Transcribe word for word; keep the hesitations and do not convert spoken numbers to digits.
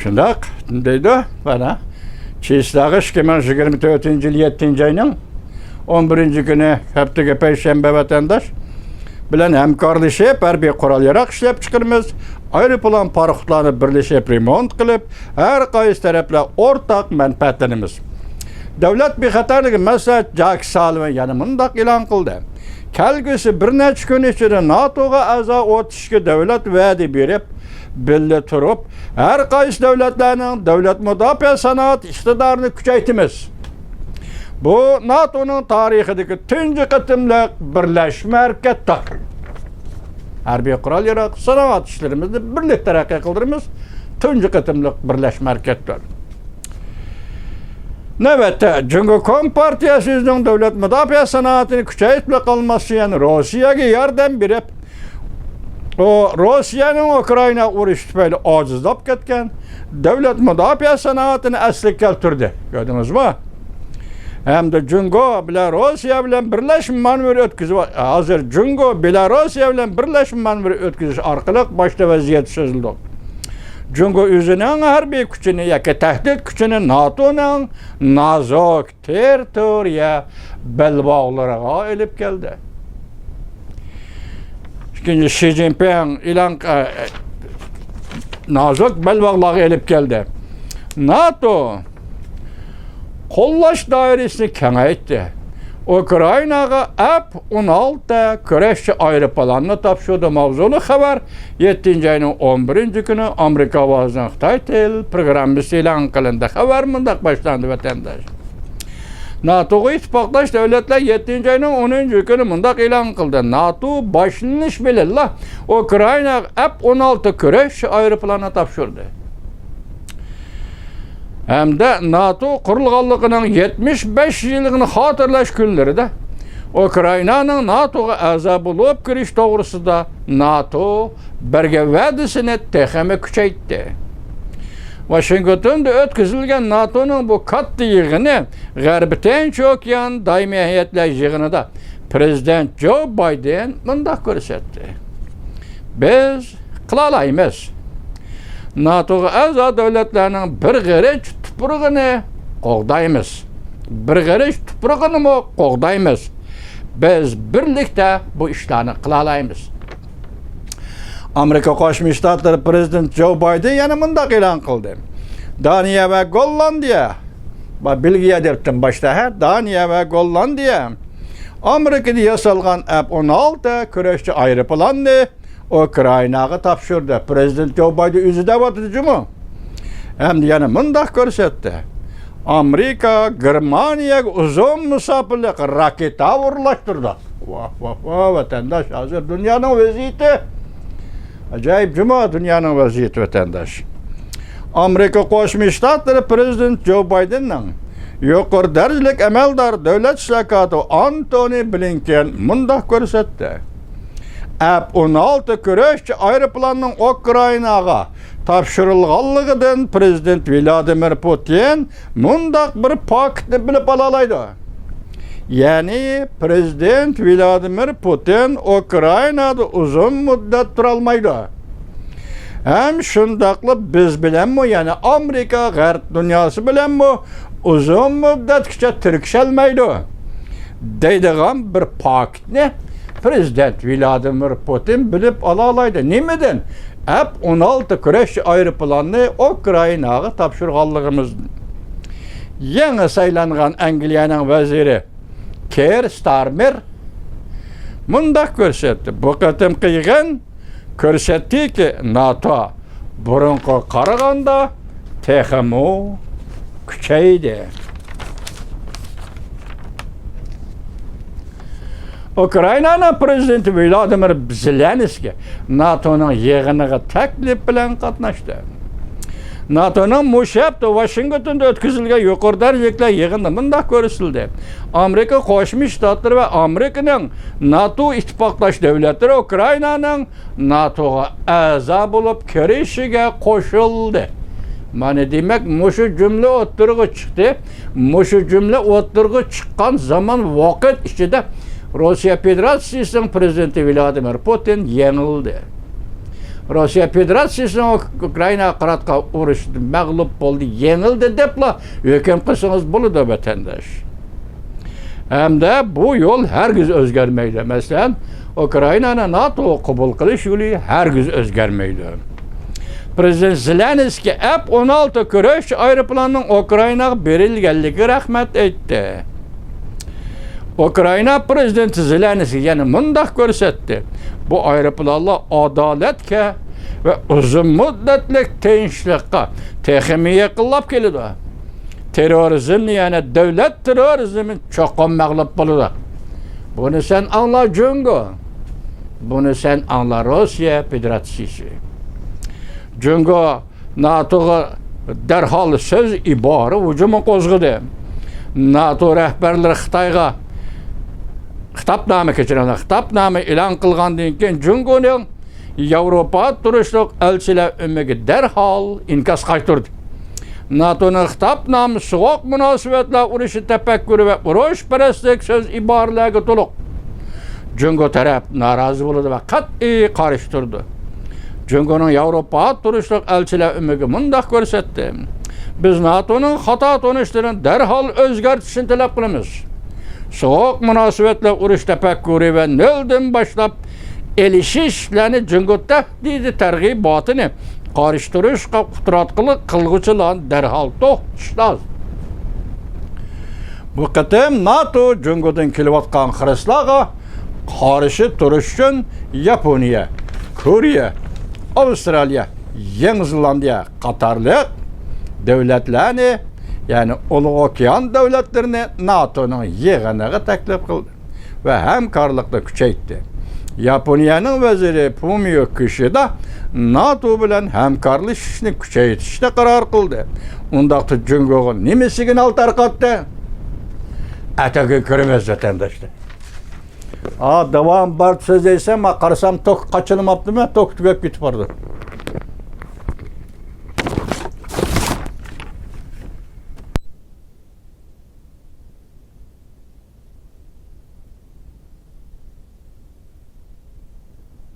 شۇنداق دەيدۇ، مانا. چىسلاغ ئىككى مىڭ يىگىرمە تۆتىنچى يىل يەتتىنچى ئاينىڭ ئون بىرىنچى كۈنى، ھەپتىگە پەيشەنبە، ۋەتەنداش بىلەن ھەمكارلىشىپ، ھەربىي قورال ياراغ ئىشلەپ چىقىرىمىز، ئايروپىلان، پاراخوتلارنى بىرلىشىپ رېمونت قىلىپ، ھەر قايسى تەرەپلەر ئورتاق مەنپەئەتلىنىمىز. دۆلەت بىخەتەرلىكى مەسلىھەت جاك سالىۋان يەنە مۇنداق ئېلان قىلدى: كەلگۈسى بىر نەچچە كۈن ئىچىدە ناتوغا ئەزا ئوتتۇز ئىككى دۆلەت ۋەدە بېرىپ، بىللە تۇرۇپ، ھەر قايسى دۆلەتلەرنىڭ دۆلەت مۇداپىئە سانائەت ئىقتىدارىنى كۈچەيتىمىز. بۇ ناتونىڭ تارىخىدىكى تۇنجى قېتىملىق بىرلەشمە ھەرىكەتتۇر. ھەربىي قورال ياراغ، سانائەت ئىشلىرىمىزنى بىرلىكتە تەرەققىي قىلدۇرىمىز. تۇنجى قېتىملىق بىرلەشمە ھەرىكەتتۇر. نۆۋەتتە، جۇڭگو كومپارتىيەسى ئۆزىنىڭ دۆلەت مۇداپىئە سانائىتىنى كۈچەيتىپ قالماس ئۈچۈن روسىيەگە ياردەم بېرىپ، ئۇ روسىيەنىڭ ئۇكرائىنا ئۇرۇشى تۈپەيلى ئاجىزلاپ كەتكەن دۆلەت مۇداپىئە سانائىتىنى ئەسلىگە كەلتۈردى. كۆردىڭىزمۇ؟ ھەمدە جۇڭگو بىلەن روسىيە بىلەن بىرلەشمە مانېۋىر ئۆتكۈزۈپ، ھازىر جۇڭگو بېلاروسىيە بىلەن بىرلەشمە مانېۋىر ئۆتكۈزۈش ئارقىلىق باشتا ۋەزىيەتنى سۆزلىدى. جۇڭگو ئۆزىنىڭ ھەربىي كۈچىنى ياكى تەھدىت كۈچىنى ناتونىڭ نازۇك تېررىتورىيە بەلباغلىرىغا ئېلىپ كەلدى. ئىككىنچى، شى جىنپىڭ ئېلان، ئە، نازۇك بەلباغلارغا ئېلىپ كەلدى. ناتو قوللاش دائىرىسىنى كېڭەيتتى. ئۇكرائىناغا ئەپ ئون ئالتە كۈرەشچى ئايروپىلاننى تاپشۇردى ماۋزۇلۇق خەۋەر يەتتىنچى ئاينىڭ ئون بىرىنچى كۈنى ئامېرىكا ئاۋازىنىڭ خىتاي تېلېپروگراممىسى ئېلان قىلىندى. خەۋەر مۇنداق باشلاندى، ۋەتەنداش. ناتوغا ئىتتىپاقداش دۆلەتلەر يەتتىنچى ئاينىڭ ئونىنچى كۈنى مۇنداق ئېلان قىلدى: ناتو باشلىنىش بىلەنلا ئۇكرائىناغا ئەپ ئون ئالتە كۈرەش ئايروپىلانى تاپشۇردى. ھەمدە ناتو قۇرۇلغانلىقىنىڭ يەتمىش بەش يىللىقىنى خاتىرىلەش كۈنلىرىدە ئۇكرائىنانىڭ ناتوغا ئەزا بولۇپ كىرىش توغرىسىدا ناتو بەرگەن ۋەدىسىنى تېخىمۇ كۈچەيتتى. ۋاشىنگتوندا ئۆتكۈزۈلگەن ناتونىڭ بۇ كاتتا يىغىنى غەربىي تىنچ ئوكيان دائىمىي ھەيئەتلەر يىغىنىدا پىرېزىدېنت جو بايدېن مۇنداق كۆرسەتتى: بىز قىلالايمىز. ناتوغا ئەزا دۆلەتلەرنىڭ بىر غېرىچ تۇپرىقىنى قوغدايمىز. بىر غېرىچ تۇپرىقىنىمۇ قوغدايمىز. بىز بىرلىكتە بۇ ئىشلارنى قىلالايمىز. ئامېرىكا قوشما شتاتلىرى پىرېزىدېنتى جو بايدېن يەنە مۇنداق ئېلان قىلدى: دانىيە ۋە گوللاندىيە، با-، بېلگىيە دەپتىم باشتا، ھە، دانىيە ۋە گوللاندىيە ئامېرىكىدا ياسالغان ئەپ ئون ئالتە كۈرەشچى ئايروپىلاننى ئۇكرائىناغا تاپشۇردى. پىرېزىدېنت جو بايدېن ئۆزى دەۋاتىدۇ جۇمۇ. ھەمدە يەنە مۇنداق كۆرسەتتى: ئامېرىكا گېرمانىيەگە ئۇزۇن مۇساپىلىك راكېتا ئورۇنلاشتۇردى. ۋاھ، ۋاھ، ۋاھ، ۋەتەنداش، ھازىر دۇنيانىڭ ۋەزىيىتى ئاجايىپ جۇمۇ، دۇنيانىڭ ۋەزىيىتى، ۋەتەنداش. ئامېرىكا قوشما شتاتلىرى پىرېزىدېنتى جو بايدېننىڭ يۇقىرى دەرىجىلىك ئەمەلدار دۆلەت ئىشلار كاتىپى ئانتونى بلىنكېن مۇنداق كۆرسەتتى: ئەپ ئون ئالتە كۈرەشچى ئايروپىلاننىڭ ئۇكرائىناغا تاپشۇرۇلغانلىقىدىن پىرېزىدېنت ۋلادىمىر پۇتىن مۇنداق بىر پاكىتنى بىلىپ ئالالايدۇ. يەنى پىرېزىدېنت ۋلادىمىر پۇتىن ئۇكرائىنادا ئۇزۇن مۇددەت تۇرالمايدۇ. ھەم شۇنداقلا بىز بىلەنمۇ، يەنى ئامېرىكا، غەرب دۇنياسى بىلەنمۇ ئۇزۇن مۇددەتكىچە تىركىشەلمەيدۇ، دەيدىغان بىر پاكىتنى پىرېزىدېنت ۋلادىمىر پۇتىن بىلىپ ئالالايدۇ. نېمىدىن؟ ئەپ ئون ئالتە كۈرەشچى ئايروپىلاننى ئۇكرائىناغا تاپشۇرغانلىقىمىزدىن. يېڭى سايلانغان ئەنگلىيەنىڭ ۋەزىرى كېر ستارمېر مۇنداق كۆرسەتتى: بۇ قېتىمقى يىغىن كۆرسەتتىكى، ناتو بۇرۇنقىغا قارىغاندا تېخىمۇ كۈچەيدى. ئۇكرائىنانىڭ پىرېزىدېنتى ۋلادىمىر زېلېنسكىي ناتونىڭ يىغىنىغا تەكلىپ بىلەن قاتناشتى. ناتونىڭ مۇشۇ ھەپتە ۋاشىنگتوندا ئۆتكۈزۈلگەن يۇقىرى دەرىجىلىكلەر يىغىنىدا مۇنداق كۆرسىتىلدى: ئامېرىكا قوشما شتاتلىرى ۋە ئامېرىكىنىڭ ناتو ئىتتىپاقداش دۆلەتلىرى ئۇكرائىنانىڭ ناتوغا ئەزا بولۇپ كىرىشىگە قوشۇلدى. مانا دېمەك، مۇشۇ جۈملە ئوتتۇرىغا چىقتى. مۇشۇ جۈملە ئوتتۇرىغا چىققان زامان ۋاقىت ئىچىدە روسىيە فېدېراتسىيىسىنىڭ پىرېزىدېنتى ۋلادىمىر پۇتىن يېڭىلدى. روسىيە فېدېراتسىيىسىنىڭ ئۇك-، ئۇكرائىناغا قاراتقان ئۇرۇشىدا مەغلۇپ بولدى، يېڭىلدى دەپلا ھۆكۈم قىلسىڭىز بولىدۇ، ۋەتەنداش. ھەمدە بۇ يول ھەرگىز ئۆزگەرمەيدۇ. مەسىلەن، ئۇكرائىنانى ناتوغا قوبۇل قىلىش يولى ھەرگىز ئۆزگەرمەيدۇ. پىرېزىدېنت زېلېنسكىي ئەف ئون ئالتە كۈرەش ئايروپىلانىنىڭ ئۇكرائىناغا بېرىلگەنلىكىگە رەھمەت ئېيتتى. ئۇكرائىنا پىرېزىدېنتى زېلېنسكىي يەنە مۇنداق كۆرسەتتى: بۇ ئايروپىلانلار ئادالەتكە ۋە ئۇزۇن مۇددەتلىك تىنچلىققا تېخىمۇ يېقىنلاپ كېلىدۇ. تېررورىزمنى، يەنى دۆلەت تېررورىزمى چوقۇم مەغلۇپ بولىدۇ. بۇنى سەن ئاڭلا، جۇڭگو. بۇنى سەن ئاڭلا، روسىيە فېدېراتسىيىسى. جۇڭگو ناتوغا دەرھال سۆز ئىبارە ھۇجۇمى قوزغىدى. ناتو رەھبەرلىرى خىتايغا خىتابنامە، كەچۈرۈڭلار، خىتابنامە ئېلان قىلغاندىن كېيىن، جۇڭگونىڭ ياۋروپا تۇرۇشلۇق ئەلچىلەر ئۆمىكى دەرھال ئىنكاس قايتۇردى. ناتونىڭ خىتابنامىسى سوغۇق مۇناسىۋەتلەر ئۇرۇشى تەپەككۇرى ۋە ئۇرۇشپەرەسلىك سۆز ئىبارىلەرگە تولۇق. جۇڭگو تەرەپ نارازى بولىدۇ ۋە قەتئىي قارشى تۇرىدۇ. جۇڭگونىڭ ياۋروپا تۇرۇشلۇق ئەلچىلەر ئۆمىكى مۇنداق كۆرسەتتى: بىز ناتونىڭ خاتا تونۇشلىرىنى دەرھال ئۆزگەرتىشنى تەلەپ قىلىمىز. سوغۇق مۇناسىۋەتلەر ئۇرۇش تەپەككۇرى ۋە نۆلدىن باشلاپ ئېلىشىشلەرنى جۇڭگو تەھدىتى تەرغىباتىنى قارشى تۇرۇشقا ئۇتراتقۇلۇق قىلغۇچىلارنى دەرھال توختىتىش لازىم. بۇ قېتىم ناتو جۇڭگودىن كېلىۋاتقان خىرىسلارغا قارشى تۇرۇش ئۈچۈن ياپونىيە، كورېيە، ئاۋسترالىيە، يېڭى زېلاندىيە قاتارلىق دۆلەتلەرنى، يەنى ئۇلۇغ ئوكيان دۆلەتلىرىنى ناتونىڭ يىغىنىغا تەكلىپ قىلدى ۋە ھەمكارلىقنى كۈچەيتتى. ياپونىيەنىڭ ۋەزىرى فۇمىيو كىشىدا ناتو بىلەن ھەمكارلىشىشنى كۈچەيتىشنى قارار قىلدى. ئۇنداقتا جۇڭگوغا نېمە سىگنال تارقاتتى؟ ئەتىگە كۆرىمىز، ۋەتەنداشلار. ئا، داۋام بار سۆزلەيسەن، ما قارىسام توك قاچىلىماپتىمەن، توك تۈگەپ كېتىپ بارىدۇ.